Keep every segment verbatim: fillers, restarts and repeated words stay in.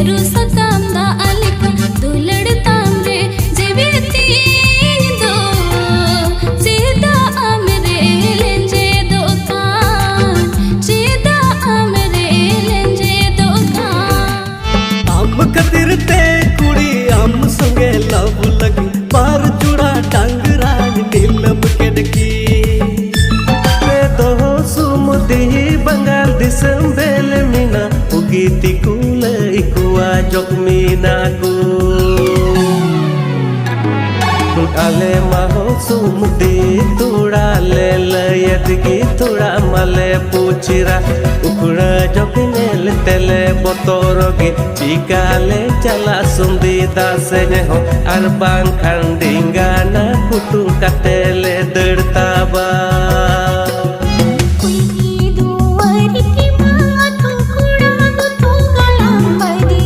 ᱨᱩ ᱥᱟᱠᱟᱢ ᱫᱟᱜ ᱞᱮᱠᱟ ᱫᱩᱞᱟᱹᱲ ᱛᱟᱢ ᱨᱮ ᱡᱤᱣᱤ ᱛᱤᱧ ᱫᱚ᱾ ᱪᱮᱫᱟᱜ ᱟᱢ ᱨᱮ ᱞᱮᱸᱡᱮᱫᱚᱜ ᱠᱟᱱ? ᱪᱮᱫᱟᱜ ᱟᱢ ᱨᱮ ᱞᱮᱸᱡᱮᱫᱚᱜ ᱠᱟᱱ? ᱟᱢ ᱠᱷᱟᱹᱛᱤᱨ ᱛᱮ ᱠᱩᱲᱤ ᱟᱢ ᱥᱚᱸᱜᱮ ᱞᱟᱵᱷ ᱞᱟᱹᱜᱤᱫ ᱵᱟᱨ ᱡᱚᱲᱟ ᱰᱟᱝᱨᱟᱧ ᱱᱤᱞᱟᱹᱢ ᱠᱮᱫ ᱠᱤᱱ᱾ ᱯᱮ ᱫᱚᱦᱚ ᱥᱩᱢᱩᱫᱤ ᱵᱟᱝᱜᱟᱞ ᱫᱤᱥᱚᱢ ᱵᱮᱞ ᱢᱮᱱᱟ, ᱩᱜᱤ ᱛᱤᱠᱩ ᱞᱟᱹᱭ ᱠᱚᱣᱟ ᱡᱚᱠ ᱢᱮᱱᱟ ᱠᱚ᱾ ᱟᱞᱮ ᱢᱟ ᱦᱚᱸ ᱥᱩᱢᱩᱫᱤ ᱛᱷᱚᱲᱟ ᱞᱮ ᱞᱟᱹᱭᱮᱫ ᱜᱮ, ᱛᱷᱚᱲᱟ ᱢᱟᱞᱮ ᱯᱩᱪᱤᱨᱟ᱾ ᱩᱠᱷᱲᱟᱹ ᱡᱚᱠ ᱧᱮᱞ ᱛᱮᱞᱮ ᱵᱚᱛᱚᱨᱚᱜ ᱜᱮ, ᱪᱤᱠᱟ ᱞᱮ ᱪᱟᱞᱟᱜ ᱥᱩᱢᱫᱤ ᱫᱟᱜ ᱥᱮᱡ ᱦᱚᱸ, ᱟᱨ ᱵᱟᱝᱠᱷᱟᱱ ᱰᱤᱸᱜᱟᱱᱟ ᱠᱩᱴᱩᱝ ᱠᱟᱛᱮ ᱞᱮ ᱫᱟᱹᱲ ᱛᱟᱵᱟ᱾ ᱠᱩᱞᱦᱤ ᱫᱩᱣᱟᱹᱨ ᱠᱤᱢᱟ ᱟᱹᱛᱩ ᱠᱚᱲᱟ ᱜᱩᱛᱩ ᱜᱟᱞᱟᱝ ᱵᱟᱹᱫᱤ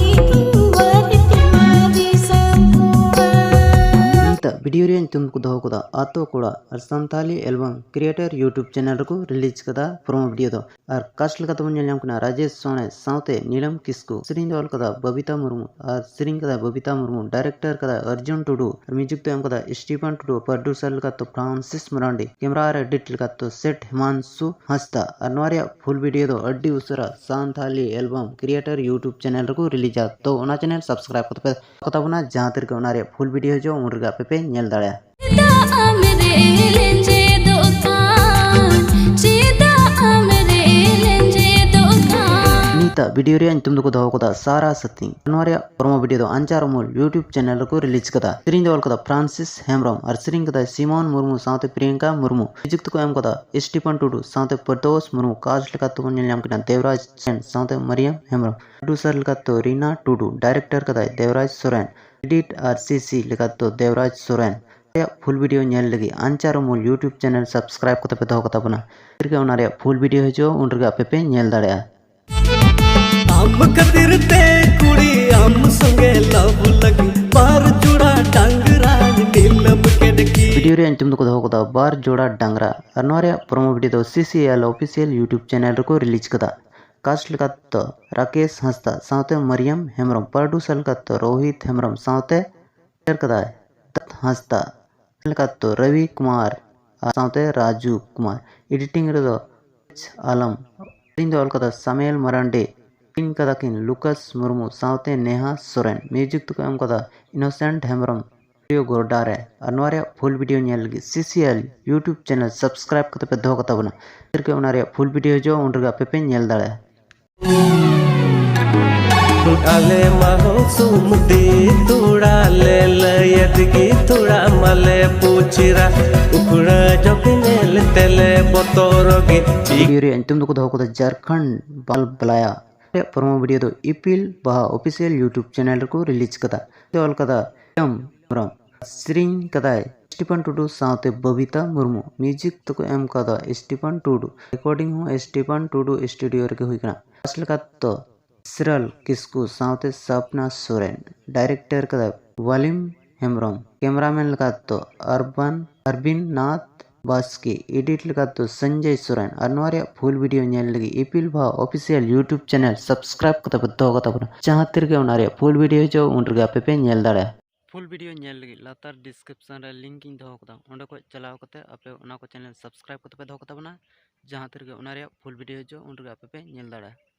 ᱫᱩᱣᱟᱹᱨ ᱠᱤᱢᱟ ᱫᱤᱥᱚᱢ ᱠᱚᱲᱟ᱾ ᱱᱤᱛᱟᱜ ᱵᱷᱤᱰᱤᱭᱳ ᱨᱮᱭᱟᱜ ᱧᱩᱛᱩᱢ ᱠᱚ ᱫᱚᱦᱚ ᱠᱟᱫᱟ ᱟᱛᱳ ᱠᱚᱲᱟ ᱟᱨ Santali album creator YouTube channel ᱨᱮᱠᱚ ᱨᱤᱞᱤᱡᱽ ᱠᱟᱫᱟ ᱯᱨᱳᱢᱳ ᱵᱷᱤᱰᱤᱭᱳ ᱫᱚ᱾ ᱟᱨ ᱠᱟᱥᱴ ᱞᱮᱠᱟᱛᱮᱵᱚᱱ ᱧᱮᱞ ᱧᱟᱢ ᱠᱟᱱᱟ ᱨᱟᱡᱮᱥ ᱥᱚᱨᱮᱱ ᱥᱟᱶᱛᱮ ᱱᱤᱞᱟᱢ ᱠᱤᱥᱠᱩ᱾ ᱥᱮᱨᱮᱧ ᱫᱚ ᱚᱞ ᱠᱟᱫᱟ ᱵᱚᱵᱤᱛᱟ ᱢᱩᱨᱢᱩ ᱟᱨ ᱥᱮᱨᱮᱧ ᱠᱟᱫᱟ ᱵᱚᱵᱤᱛᱟ ᱢᱩᱨᱢᱩ, ᱰᱟᱭᱨᱮᱠᱴᱚᱨ ᱠᱟᱫᱟ ᱚᱨᱡᱩᱱ ᱴᱩᱰᱩ ᱟᱨ ᱢᱤᱭᱩᱡᱤᱠ ᱫᱚ ᱮᱢ ᱠᱟᱫᱟ ᱥᱴᱤᱯᱷᱟᱱ ᱴᱩᱰᱩ, ᱯᱨᱚᱰᱭᱩᱥᱟᱨ ᱞᱮᱠᱟᱛᱮ ᱯᱷᱨᱟᱱᱥᱤᱥ ᱢᱟᱨᱟᱱᱰᱤ, ᱠᱮᱢᱮᱨᱟ ᱟᱨ ᱮᱰᱤᱴ ᱞᱮᱠᱟᱛᱮ ᱥᱮᱴ ᱦᱮᱢᱟᱱᱥᱩ ᱦᱟᱸᱥᱫᱟ᱾ ᱟᱨ ᱱᱚᱣᱟ ᱨᱮᱭᱟᱜ ᱯᱷᱩᱞ ᱵᱷᱤᱰᱤᱭᱳ ᱫᱚ ᱟᱹᱰᱤ ᱩᱥᱟᱹᱨᱟ Santali album creator YouTube channel ᱨᱮᱠᱚ ᱨᱤᱞᱤᱡᱟ, ᱛᱚ ᱚᱱᱟ ᱪᱮᱱᱮᱞ ᱥᱟᱵᱥᱠᱨᱟᱭᱤᱵ ᱠᱟᱛᱮ ᱯᱮ ᱫᱚᱦᱚ ᱠᱟᱛᱟ ᱵᱚᱱᱟ, ᱡᱟᱦᱟᱸ ᱛᱤᱨᱮᱜᱮ ᱚᱱᱟ ᱨᱮᱭᱟᱜ ᱯᱷᱩᱞ ᱵᱷᱤᱰᱤᱭᱳ ᱦᱤᱡᱩᱜᱼᱟ ᱩᱱ ᱨᱮᱜᱮ ᱟᱯᱮ ᱯᱮ ᱧᱮᱞ ᱫᱟᱲᱮᱭᱟᱜᱼᱟ᱾ ᱪᱮᱫᱟᱜ ᱟᱢ ᱨᱮ ᱞᱮᱸᱡᱮᱫᱚᱜ ᱠᱟᱱ? ᱪᱮᱫᱟᱜ ᱟᱢ ᱨᱮ ᱞᱮᱸᱡᱮᱫᱚᱜ ᱠᱟᱱ? ᱱᱤᱛᱟᱜ ᱵᱷᱤᱰᱤᱭᱳ ᱨᱮᱭᱟᱜ ᱧᱩᱛᱩᱢ ᱫᱚᱠᱚ ᱫᱚᱦᱚ ᱠᱟᱫᱟ ᱥᱟᱨᱟ ᱥᱟᱛᱤ᱾ ᱱᱚᱣᱟ ᱨᱮᱭᱟᱜ ᱯᱨᱳᱢᱳ ᱵᱷᱤᱰᱤᱭᱳ ᱫᱚ ᱟᱧᱪᱟᱨ ᱩᱢᱩᱞ YouTube ᱪᱮᱱᱮᱞ ᱨᱮᱠᱚ ᱨᱤᱞᱤᱡᱽ ᱠᱟᱫᱟ᱾ ᱥᱮᱨᱮᱧ ᱫᱚ ᱚᱞ ᱠᱟᱫᱟ ᱯᱷᱨᱟᱱᱥᱤᱥ ᱦᱮᱢᱵᱨᱚᱢ ᱟᱨ ᱥᱮᱨᱮᱧ ᱠᱟᱫᱟᱭ ᱥᱤᱢᱚᱱ ᱢᱩᱨᱢᱩ ᱥᱟᱶᱛᱮ ᱯᱨᱤᱭᱟᱝᱠᱟ ᱢᱩᱨᱢᱩ᱾ ᱢᱤᱭᱩᱡᱤᱠ ᱫᱚᱠᱚ ᱮᱢ ᱠᱟᱫᱟ ᱥᱴᱤᱯᱷᱟᱱ ᱴᱩᱰᱩ ᱥᱟᱶᱛᱮ ᱯᱨᱚᱫᱳᱥ ᱢᱩᱨᱢᱩ᱾ ᱠᱟᱥᱴ ᱞᱮᱠᱟᱛᱮᱵᱚᱱ ᱧᱮᱞ ᱧᱟᱢ ᱠᱟᱱᱟ ᱫᱮᱵᱽᱨᱟᱡᱽ ᱥᱚᱨᱮᱱ ᱥᱟᱶᱛᱮ ᱢᱟᱨᱤᱭᱟᱢ ᱦᱮᱢᱵᱨᱚᱢ᱾ ᱯᱨᱚᱰᱭᱩᱥᱟᱨ ᱞᱮᱠᱟᱛᱮ ᱨᱤᱱᱟ ᱴᱩᱰᱩ, ᱰᱟᱭᱨᱮᱠᱴᱚᱨ ᱠᱟᱫᱟᱭ ᱫᱮᱵᱽᱨᱟᱡᱽ ᱥᱚᱨᱮᱱ, ᱮᱰᱤᱴ ᱟᱨ ᱥᱤᱥᱤ ᱞᱮᱠᱟᱛᱮ ᱫᱮᱵᱽᱨᱟᱡᱽ ᱥᱚᱨᱮᱱ᱾ ᱨᱮᱭᱟᱜ ᱯᱷᱩᱞ ᱵᱷᱤᱰᱤᱭᱳ ᱧᱮᱞ ᱞᱟᱹᱜᱤᱫ ᱟᱧᱪᱟᱨ ᱩᱢᱩᱞ YouTube ᱪᱮᱱᱮᱞ ᱥᱟᱵᱥᱠᱨᱟᱭᱤᱵ ᱠᱟᱛᱮ ᱯᱮ ᱫᱚᱦᱚ ᱠᱟᱛᱟ ᱵᱚᱱᱟ᱾ ᱛᱤᱨᱮᱜᱮ ᱚᱱᱟ ᱨᱮᱭᱟᱜ ᱯᱷᱩᱞ ᱵᱷᱤᱰᱤᱭᱳ ᱦᱤᱡᱩᱜᱼᱟ, ᱩᱱ ᱨᱮᱜᱮ ᱟᱯᱮ ᱯᱮ ᱧᱮᱞ ᱫᱟᱲᱮᱭᱟᱜᱼᱟ᱾ ᱟᱢ ᱠᱷᱟᱹᱛᱤᱨ ᱛᱮ ᱠᱩᱲᱤ ᱟᱢ ᱥᱚᱸᱜᱮ ᱞᱟᱵᱷ ᱞᱟᱹᱜᱤᱫ ᱵᱟᱨ ᱡᱚᱲᱟ ᱰᱟᱝᱨᱟᱧ ᱱᱤᱞᱟᱹᱢ ᱠᱮᱫ ᱠᱤᱱ᱾ ᱵᱷᱤᱰᱤᱭᱳ ᱨᱮᱭᱟᱜ ᱧᱩᱛᱩᱢ ᱫᱚᱠᱚ ᱫᱚᱦᱚ ᱠᱟᱫᱟ ᱵᱟᱨ ᱡᱚᱲᱟ ᱰᱟᱝᱨᱟ᱾ ᱟᱨ ᱱᱚᱣᱟ ᱨᱮᱭᱟᱜ ᱯᱨᱳᱢᱳ ᱵᱷᱤᱰᱤᱭᱳ ᱫᱚ CCL Official YouTube ᱪᱮᱱᱮᱞ ᱨᱮᱠᱚ ᱨᱤᱞᱤᱡᱽ ᱠᱟᱫᱟ᱾ ᱠᱟᱥᱴ ᱞᱮᱠᱟᱛᱮ ᱫᱚ ᱨᱟᱠᱮᱥ ᱦᱟᱸᱥᱫᱟ ᱥᱟᱶᱛᱮ ᱢᱟᱨᱤᱭᱟᱢ ᱦᱮᱢᱵᱨᱚᱢ, ᱯᱨᱚᱰᱭᱩᱥᱟᱨ ᱞᱮᱠᱟᱛᱮ ᱫᱚ ᱨᱳᱦᱤᱛ ᱦᱮᱢᱵᱨᱚᱢ ᱥᱟᱶᱛᱮ ᱰᱟᱭᱨᱮᱠᱴ ᱠᱟᱫᱟᱭ ᱫᱟᱛ ᱦᱟᱸᱥᱫᱟ, ᱞᱮᱠᱟᱛᱮ ᱫᱚ ᱨᱚᱵᱤ ᱠᱩᱢᱟᱨ ᱟᱨ ᱥᱟᱶᱛᱮ ᱨᱟᱡᱩ ᱠᱩᱢᱟᱨ, ᱮᱰᱤᱴᱤᱝ ᱨᱮᱫᱚ ᱮᱪ ᱟᱞᱚᱢ, ᱥᱮᱨᱮᱧ ᱫᱚ ᱚᱞ ᱠᱟᱫᱟ ᱥᱟᱢᱮᱞ ᱢᱟᱨᱟᱱᱰᱤ, ᱥᱮᱨᱮᱧ ᱠᱟᱫᱟ ᱠᱤᱱ ᱞᱩᱠᱟᱥ ᱢᱩᱨᱢᱩ ᱥᱟᱶᱛᱮ ᱱᱮᱦᱟ ᱥᱚᱨᱮᱱ, ᱢᱤᱣᱡᱤᱠ ᱫᱚᱠᱚ ᱮᱢ ᱠᱟᱫᱟ ᱤᱱᱳᱥᱮᱱᱴ ᱦᱮᱢᱵᱨᱚᱢ, ᱥᱴᱩᱰᱤᱭᱳ ᱜᱳᱨᱰᱟ ᱨᱮ᱾ ᱟᱨ ᱱᱚᱣᱟ ᱨᱮᱭᱟᱜ ᱯᱷᱩᱞ ᱵᱷᱤᱰᱤᱭᱳ ᱧᱮᱞ ᱞᱟᱹᱜᱤᱫ ᱥᱤᱥᱤᱮᱞ YouTube ᱪᱮᱱᱮᱞ ᱥᱟᱵᱥᱠᱨᱟᱭᱤᱵ ᱠᱟᱛᱮ ᱯᱮ ᱫᱚᱦᱚ ᱠᱟᱛᱟ ᱵᱚᱱᱟ᱾ ᱛᱤᱨᱮ ᱚᱱᱟ ᱨᱮᱭᱟᱜ ᱯᱷᱩᱞ ᱵᱷᱤᱰᱤᱭᱳ ᱦᱤᱡᱩᱜᱼᱟ, ᱩᱱ ᱨᱮᱜᱮ ᱟᱯᱮ ᱯᱮ ᱧᱮᱞ ᱫᱟᱲᱮᱭᱟᱜᱼᱟ᱾ ᱟᱞᱮ ᱢᱟ ᱦᱚᱸ ᱥᱩᱢᱫᱤ ᱛᱩᱲᱟ ᱞᱮ ᱞᱟᱹᱭᱮᱫ ᱜᱮ ᱛᱩᱲᱟ ᱢᱟᱞᱮ ᱯᱩᱪᱷᱤᱨᱟ ᱩᱠᱷᱲᱟ ᱡᱚᱜ ᱧᱮᱞ ᱛᱮᱞᱮ ᱵᱚᱛᱚᱨ ᱜᱮ᱾ ᱵᱷᱤᱰᱤᱭᱳ ᱨᱮᱭᱟᱜ ᱧᱩᱛᱩᱢ ᱫᱚᱠᱚ ᱫᱚᱦᱚ ᱠᱟᱫᱟ ᱡᱷᱟᱨᱠᱷᱚᱸᱰ ᱵᱟᱞ ᱵᱟᱞᱟᱭᱟ᱾ ᱨᱮᱭᱟᱜ ᱯᱨᱳᱢᱳ ᱵᱷᱤᱰᱤᱭᱳ ᱫᱚ ᱤᱯᱤᱞ ᱵᱟᱦᱟ ᱚᱯᱷᱤᱥᱤᱭᱟᱞ YouTube ᱪᱮᱱᱮᱞ ᱨᱮᱠᱚ ᱨᱤᱞᱤᱡᱽ ᱠᱟᱫᱟ᱾ ᱚᱞ ᱠᱟᱫᱟ ᱮᱢ ᱦᱮᱢᱵᱨᱚᱢ, ᱥᱮᱨᱮᱧ ᱠᱟᱫᱟᱭ ᱥᱴᱤᱯᱷᱟᱱ ᱴᱩᱰᱩ ᱥᱟᱶᱛᱮ ᱵᱚᱵᱤᱛᱟ ᱢᱩᱨᱢᱩ, ᱢᱤᱣᱡᱤᱠ ᱫᱚᱠᱚ ᱮᱢ ᱠᱟᱫᱟ ᱥᱴᱤᱯᱷᱟᱱ ᱴᱩᱰᱩ, ᱨᱮᱠᱚᱨᱰᱤᱝ ᱦᱚᱸ ᱥᱴᱤᱯᱷᱟᱱ ᱴᱩᱰᱩ ᱥᱴᱩᱰᱤᱭᱳ ᱨᱮᱜᱮ ᱦᱩᱭ ᱠᱟᱱᱟ᱾ ᱠᱟᱥᱴ ᱞᱮᱠᱟᱛᱮ ᱫᱚ ᱥᱤᱨᱟᱞ ᱠᱤᱥᱠᱩ ᱥᱟᱶᱛᱮ ᱥᱟᱯᱱᱟ ᱥᱚᱨᱮᱱ, ᱰᱟᱭᱨᱮᱠᱴᱚᱨ ᱠᱟᱫᱟᱭ ᱣᱟᱞᱤᱢ ᱦᱮᱢᱵᱨᱚᱢ, ᱠᱮᱢᱮᱨᱟᱢᱮᱱ ᱞᱮᱠᱟᱛᱮ ᱫᱚ ᱟᱨᱵᱟᱱ ᱟᱨᱵᱤᱱ ᱱᱟᱛᱷ ᱵᱟᱥᱠᱮ, ᱮᱰᱤᱴ ᱞᱮᱠᱟᱛᱮ ᱫᱚ ᱥᱚᱧᱡᱚᱭ ᱥᱚᱨᱮᱱ᱾ ᱟᱨ ᱱᱚᱣᱟ ᱨᱮᱭᱟᱜ ᱯᱷᱩᱞ ᱵᱷᱤᱰᱤᱭᱳ ᱧᱮᱞ ᱞᱟᱹᱜᱤᱫ ᱤᱯᱤᱞ ᱵᱟᱦᱟ ᱚᱯᱷᱤᱥᱤᱭᱟᱞ YouTube ᱪᱮᱱᱮᱞ ᱥᱟᱵᱥᱠᱨᱟᱭᱤᱵ ᱠᱟᱛᱮ ᱯᱮ ᱫᱚᱦᱚ ᱠᱟᱛᱟ ᱵᱚᱱᱟ᱾ ᱡᱟᱦᱟᱸ ᱛᱤᱨᱮᱜᱮ ᱚᱱᱟ ᱨᱮᱭᱟᱜ ᱯᱷᱩᱞ ᱵᱷᱤᱰᱤᱭᱳ ᱦᱤᱡᱩᱜᱼᱟ, ᱩᱱ ᱨᱮᱜᱮ ᱟᱯᱮ ᱯᱮ ᱧᱮᱞ ᱫᱟᱲᱮᱭᱟᱜᱼᱟ᱾ ᱯᱷᱩᱞ ᱵᱷᱤᱰᱤᱭᱳ ᱧᱮᱞ ᱞᱟᱹᱜᱤᱫ ᱞᱟᱛᱟᱨ ᱰᱤᱥᱠᱨᱤᱯᱥᱚᱱ ᱨᱮ ᱞᱤᱝᱠ ᱤᱧ ᱫᱚᱦᱚ ᱠᱟᱫᱟ, ᱚᱸᱰᱮ ᱠᱷᱚᱱ ᱪᱟᱞᱟᱣ ᱠᱟᱛᱮ ᱟᱯᱮ ᱚᱱᱟ ᱠᱚ ᱪᱮᱱᱮᱞ ᱥᱟᱵᱥᱠᱨᱟᱭᱤᱵ ᱠᱟᱛᱮ ᱯᱮ ᱫᱚᱦᱚ ᱠᱟᱛᱟ ᱵᱚᱱᱟ᱾ ᱡᱟᱦᱟᱸ ᱛᱤᱨᱮᱜᱮ ᱚᱱᱟ ᱨᱮᱭᱟᱜ ᱯᱷᱩᱞ ᱵᱷᱤᱰᱤᱭᱳ ᱦᱤᱡᱩᱜᱼᱟ, ᱩᱱ ᱨᱮᱜᱮ ᱟᱯᱮ ᱯᱮ ᱧᱮᱞ ᱫᱟᱲᱮᱭᱟᱜᱼᱟ᱾